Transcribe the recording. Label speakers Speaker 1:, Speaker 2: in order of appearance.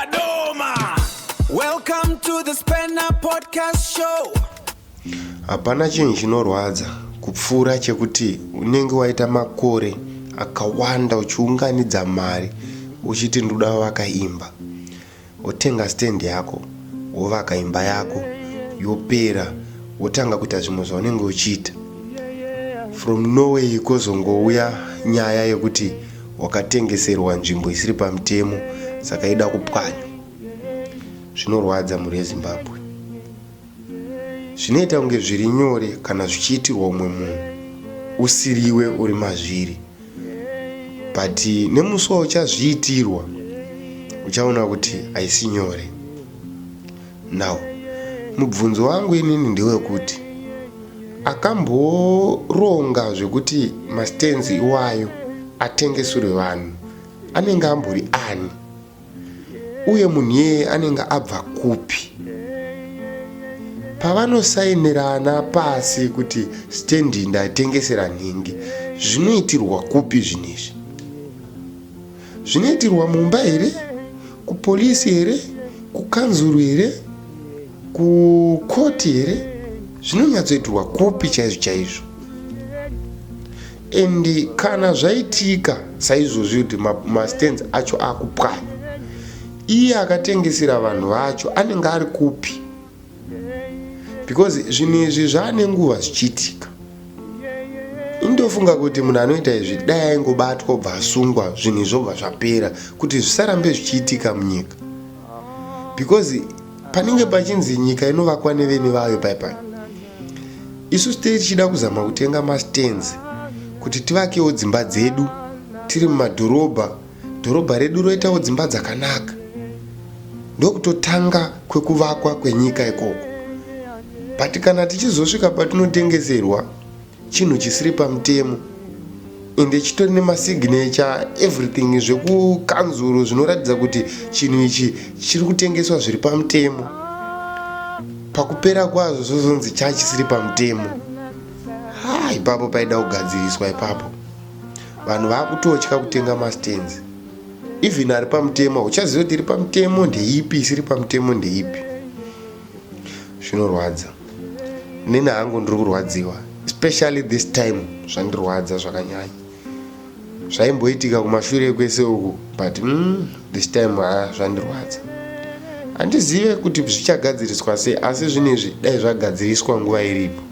Speaker 1: Kadoma. Welcome to the Spanner Podcast Show.
Speaker 2: Hapana chinhu chinorwadza kupfuura chekuti unenge waita makore akawanda uchiunganidza mari uchiti ndoda vaka imba. Wotenga stand yako wovaka imba yako yopera wotanga kuita zvimwe zvaunenge uchiita. From nowhere kozongouya nyaya yekuti wakatengeserwa nzvimbo isiri pamutemo saka ida kupwanywa. Zvinorwadza mhuri yeZimbabwe. Zvinoita kunge zviri nyore kana zvichiitirwa umwe munhu usiriwe uri mazviri but nemusi wauchazviitirwa uchaona kuti haisi nyore. Now mubvunzo wangu inini ndewekuti akamboronga zvekuti mastands iwayo atengeserwe vanhu anenge ambori ani? Uye munhu iyeye anenge abva kupi? Pavanosainirana pasi kuti stand ndatengesera nhingi, zvinoitirwa kupi zvinhu izvi? Zvinoitirwa mumba here? Kupolisi here? Kukanzuru here? Kukoti here? Zvinonyatsoitirwa kupi chaizvo chaizvo? And kana zvaitika saizvozvi kuti mastands acho akupwanywa, iye akatengesera vanhu vacho anenge ari kupi? Because zvinhu izvi zvaane nguva zvichiitika. Indofunga kuti munhu anoita izvi dai aingobatwa obva asungwa zvinhu izvi zvobva zvapera kuti zvisarambe zvichiitika munyika. Because panenge pachinzi nyika inovakwa nevene vayo pai pai. Isu tei tichida kuzama kutenga mastands kuti tivakewo dzimba dzedu tiri mumadhorobha, dhorobha redu roitawo dzimba dzakanaka. Ndokutotanga kwekuvakwa kwenyika ikoko. But kana tichizosvika patinotengeserwa chinhu chisiri pamutemo ende chitori nemasignature everything zvekukanzuru zvinoratidza kuti chinhu ichi chiri kutengeswa zviri pamutemo pakupera kwazvo zvozonzi chachisiri pamutemo ha ipapo paida kugadziriswa ipapo vanhu vakutotya kutenga mastands even ari pamutemo hauchaziva kuti iri pamutemo ndeipi isiri pamutemo ndeipi zvinorwadza nini hangu ndiri kurwadziwa especially this time zvandirwadza zvakanyanya zvaimboitika kumashure kwese uku but mm, this time ha zvandirwadza handizive kuti zvichagadziriswa sei asi zvinhu izvi dai zvagadziriswa nguva iripo.